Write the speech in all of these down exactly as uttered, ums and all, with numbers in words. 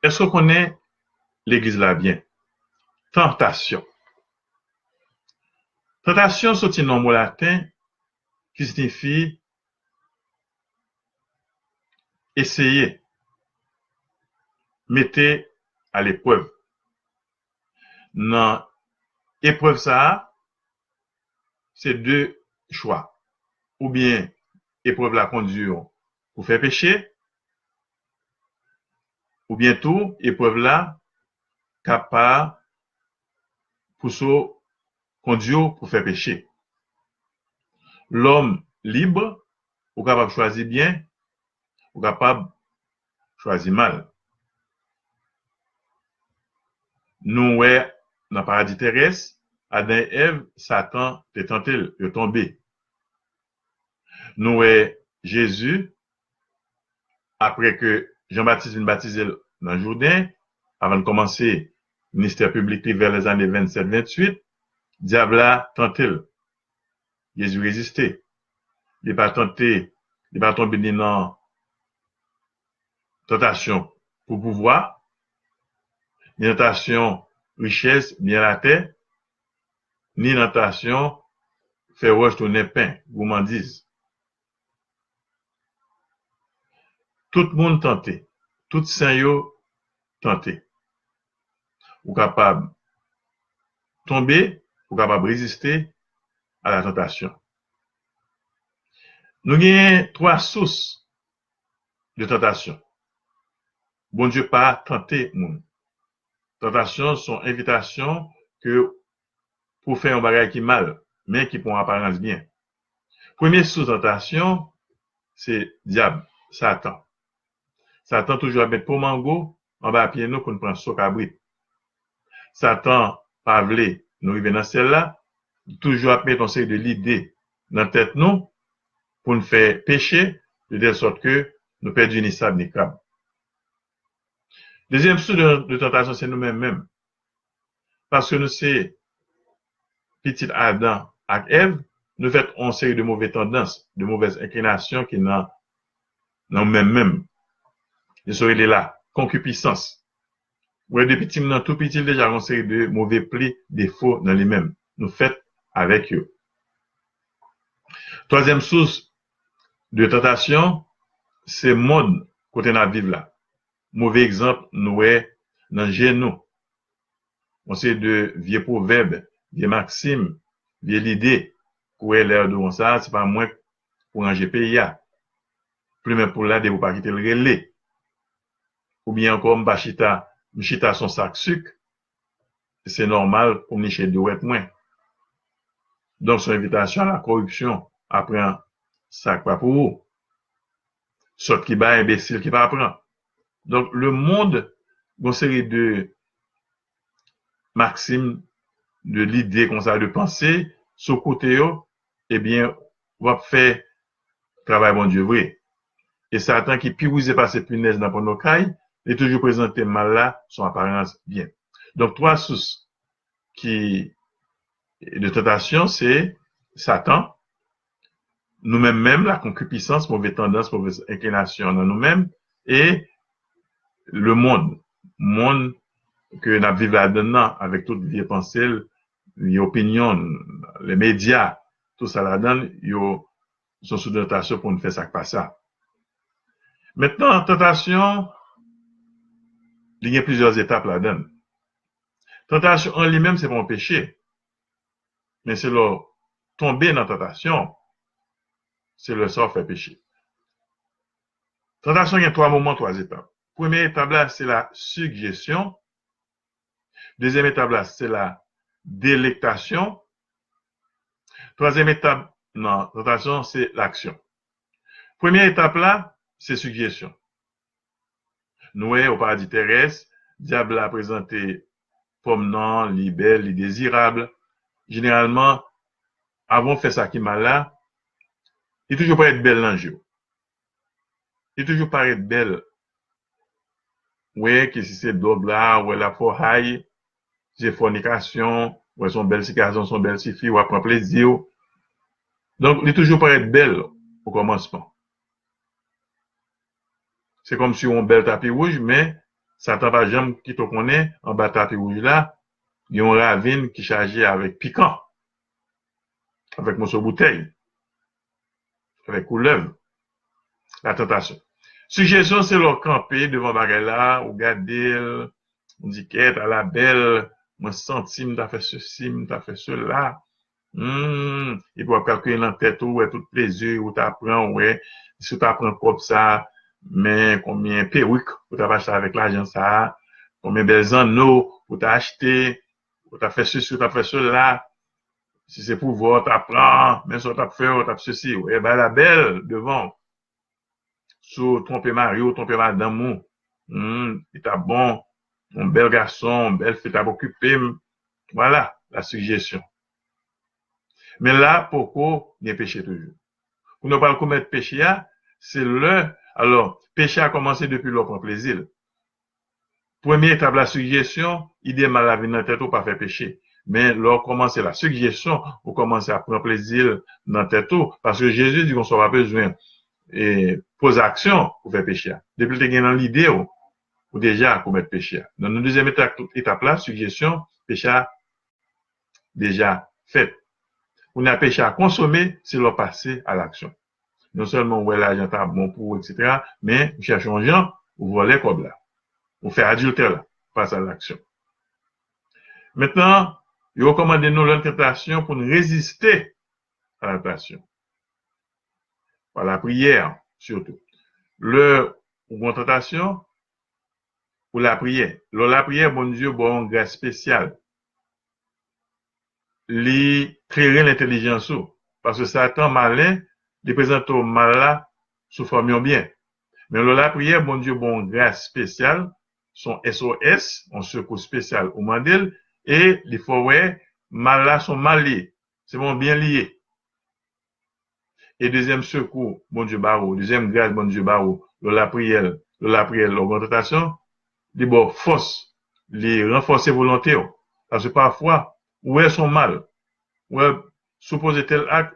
Èske w konnen legliz la byen? Tantasyon. Tantasyon soti nan mo laten ki siyifi eseye, mete aleprèv. Nan eprèv sa a, se de chwa. Oubyen eprèv la kondui w pou fè peche, oubyen tou eprèv la ka pa pouse w, kondui w pou fè peche. Lòm lib, ou kapab chwazi byen, ou kapab chwazi mal. Nou wè nan paradi terès, Adan e Èv, Satan te tante l, yo tonbe. Nou wè Jezi, apre ke Jan Batis vin batize l nan Jouden, avan l kòmanse ministè piblik li vè lèzane vennsèt, venntuit, dyab la tante l. Jezi reziste. Li pa tante, li pa tonbe ni nan tantasyon pou pouvwa, ni tantasyon richès, byen latè, ni tantasyon fè wòch tounen pen, goumandiz. Tout moun tante, tout sen yo tante. Ou kapab tonbe, ou kapab reziste a la tantasyon. Nou genyen twa sous de tantasyon. Bondye pa tante moun. Tantasyon se yon envitasyon ke pou fè yon bagay ki mal, men ki pou yon aparans byen. Premye sous tantasyon, se dyab, Satan. Satan toujou ap met po mango anba pye nou pou n pran so kabrit. Satan pa vle nou rive nan syèl la, li toujou ap met yon seri de lide nan tèt nou pou n fè peche, de tèl sòt ke nou pèdi ni sab ni krab. Dezyèm sous de, de tantasyon, se nou menm menm. Paske nou se pitit Adan ak Èv, nou fèt yon seri de move tandans, de movèz enklinasyon ki nan, nan nou menm menm. Yo sou rele la konkipisans. Ou wè, depi timoun nan tou piti, l deja gen yon seri de move pli, defo nan li menm. Nou fèt avèk yo. Twazyèm sous de tantasyon, se mond kote n ap viv la. Move egzanp nou wè nan je nou. Yon seri de vye pwovèb, vye maksim, vye lide, kouwè lè yo di w konsa, se pa mwen k pou ranje peyi a. Plimen poul la, depi w pa kite l rele. Oubyen ankò, m pa chita, m chita sou yon sak sik, se nòmal pou m niche dwèt mwen. Donk, se yon envitasyon a la koripsyon, a pran sa k pa pou ou. Sòt ki bay, enbesil ki pa pran. Donk, lemonn, gon seri de maksim, de lide konsa, de panse, si w koute yo, ebyen, w ap fè travay Bondye vre. E Satan ki pi rize pase pinèz nan pòno kay, li toujou prezante mal la sou aparans byen. Donk, twa sous ki, de tantasyon, se Satan, nou menm menm, la konkipisans, move tandans, move enklinasyon nan nou menm, e lemonn, monn ke n ap viv ladan l nan, avèk tout vye panse l, vye opinyon, lemedya, tout sa ladan l, yo se yon sous de tantasyon pou n fè sa k pa sa. Mentnan, tantasyon, li gen plizyè etap ladan l. Tantasyon an li menm, se pa yon peche. Men se lè w tonbe nan tantasyon, se lè sa w fè peche. Tantasyon gen twa moman, twa etap. Premye etap la, se la sigjesyon. Dezyèm etap la, se la delektasyon. Twazyèm etap nan tantasyon, se laksyon. Premye etap la, se sigjesyon. Nou wè, o paradi terès, dyab la prezante pòm nan, li bèl, li dezirab. Jeneralman, avan w fè sa ki mal la, li toujou parèt bèl nan je w. Li toujou parèt bèl. Ou wè, ke si se dwòg la, ou wè l ap fè w hay, se fònikasyon, ou wè se yon bèl ti gason, se yon bèl ti fi, w ap pran plezi w. Donk, li toujou parèt bèl o kòmansman. Se kòmsi yon bèl tapi wouj, men Satan pa janm kite w konnen, anba tapi wouj la, gen yon ravin ki chaje avèk pikan, avèk moso boutèy, avèk koulèv, la tantasyon. Sijesyon se lè w kanpe devan bagay la, ou gade l, ou di, "Kèt, ala bèl, mwen santi m ta fè sesi, m ta fè sela." Hmm, epi w ap kalkile nan tèt ou, wè tout plezi ou ta pran, ou wè, si w ta pran kòb sa, men konbyen perik ou t ap achte avèk lajan sa, konbyen bèl zanno ou ta achte, ou ta fè sesi, ou ta fè sela. Si se pouvwa w ta pran, men sa w t ap fè, w t ap sesi, ou wè, bagay la bèl devan w. Si w twonpe mari w, twonpe madanm ou, hmm, li t ap bon, yon bèl gason, yon bèl fi t ap okipe m. Vwala, la sijesyon. Men la, poko gen peche toujou. Pou nou pral komèt peche a, se lè, alò, peche a kòmanse depi lè w pran plezi l. Premye etap la, sijesyon, ide mal la vin nan tèt ou, pa fè peche. Men lè w kòmanse la sijesyon, ou kòmanse ap pran plezi l nan tèt ou, paske Jezi di konsa w pa bezwen e, poze aksyon pou fè peche a. Depi l te gen nan lide w, ou deja komèt peche a. Nan, nan dezyèm etap, etap la, sijesyon, peche a deja fèt. Kounye a peche a konsome, se lè w pase a laksyon. Non sèlman ou wè lajan ta bon pou ou, etsetera, men ou chèche yon jan, ou vòlè kòb la. Ou fè adiltè la, pase a laksyon. Mentnan, yo rekòmande nou lè n tantasyon pou n reziste a tantasyon. Pa lapriyè, sitou. Lè ou gen tantasyon, ou lapriyè. Lè w lapriyè, Bondye ba w yon gras espesyal. Li klere lentèlijans ou. Paske Satan malen, li prezante w mal la sou fòm yon byen. Men lè w lapriyè, Bondye ba w yon gras espesyal, se yon S O S, yon sekou espesyal ou mande l, e li fè w wè mal la se yon mal li ye. Se pa yon byen li ye. E dezyèm sekou Bondye ba ou, dezyèm gras Bondye ba ou, lè w lapriyè l, lè w lapriyè l, lè w gen tantasyon, li ba w fòs, li ranfòse volonte w. Paske pafwa, ou wè se yon mal, ou wè si w poze tèl ak,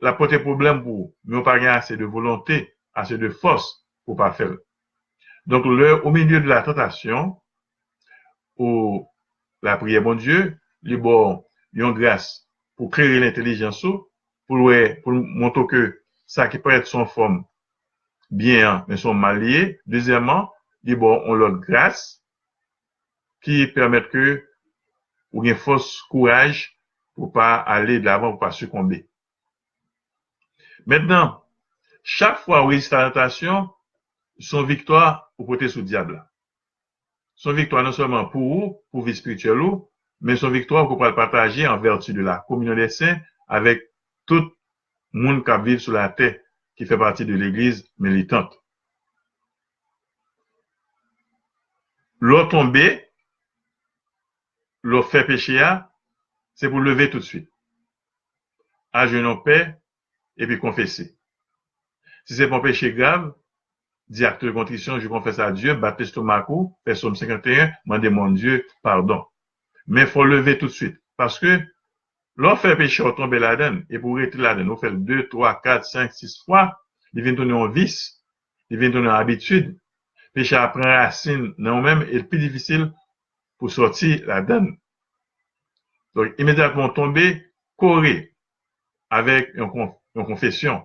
l ap pote pwoblèm pou ou, men w pa gen ase de volonte, ase de fòs pou w pa fè l. Donk, lè o milieu de la tantasyon, ou lapriyè Bondye, li ba w yon gras pou klere lentèlijans ou, pou l wè, pou l montre w ke sa ki parèt se yon fòm byen an, men se yon mal li ye. Dezyèmman, li ba w yon lòt gras ki pèmèt ke ou gen fòs, kouraj pou w pa ale de lavan, pou w pa sikonbe. Mentnan, chak fwa ou reziste a tantasyon, se yon viktwa ou pote sou dyab la. Se yon viktwa non sèlman pou ou, pou vi espirityèl ou, men se yon viktwa ke w pral pataje an vèti de la kominyon dè sen avèk tout moun k ap viv sou latè ki fè pati de legliz militant. Lè w tonbe, lè w fè peche a, se pou w leve toutswit. Ajenou pè, epi konfese. Si se pa yon peche grav, di acte de contrition, je confesse à Dieu, bat lestomak ou, fè Sòm senkanteyen, mande Bondye padon. Men fò w leve toutswit. Paske, lè w fè peche, w tonbe ladan l, epi w rete ladan l, ou fè l de, twa, kat, senk, sis fwa, li vin tounen yon vis, li vin tounen yon abitid. Peche a pran rasin nan ou menm, e l pi difisil pou sòti ladan l. Donk, imedyatman w tonbe, kore avèk yon kon-, yon konfesyon.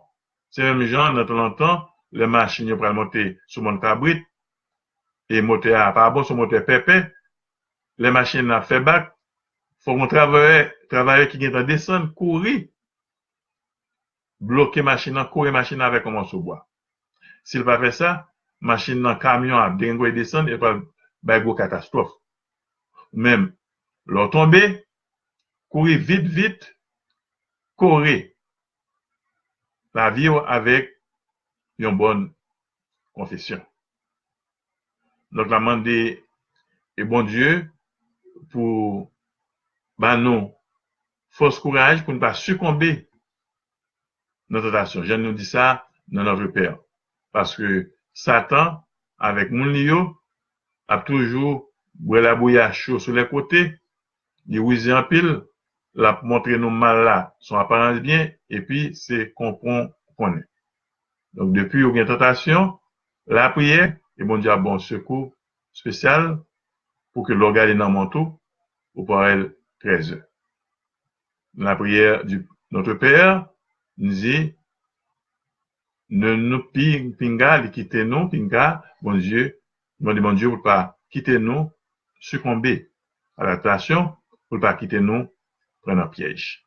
Se menm jan, nan tan lontan, lè machin yo pral monte sou Mòn Kabrit, e motè a pa bon, se yon motè pèpè, lè machin nan ap fè bak, fòk yon travayè, travayè ki gentan desann, kouri, bloke machin nan, kore machin nan avèk yon mòso bwa. Si l pa fè sa, machin nan, kamyon an ap degrengole desann, e l pral bay gwo katastwòf. Ou menm, lè w tonbe, kouri vit, vit, kore lavi w avèk yon bòn konfesyon. Donk, n ap mande e Bondye pou ba nou fòs, kouraj pou n pa sikonbe nan tantasyon. Jan nou di sa nan Notre Père. Paske Satan avèk moun li yo ap toujou bwè labouya cho sou lè kote, li rize anpil, l ap montre nou mal la se yon aparans byen, epi se konprann ou konnen. Donk, depi ou gen tantasyon, lapriyè, e Bondye ap ba w sekou spesyal pou ke lè w gade nan mont ou, ou pa wè l trèzè. Nan lapriyè di Notre Père, n di, nou, nou pi, pinga, li kite nou, pinga, Bondye, nou mande Bondye pou l pa kite nou sikonbe a la tantasyon, pou l pa kite nou pran nan pyèj.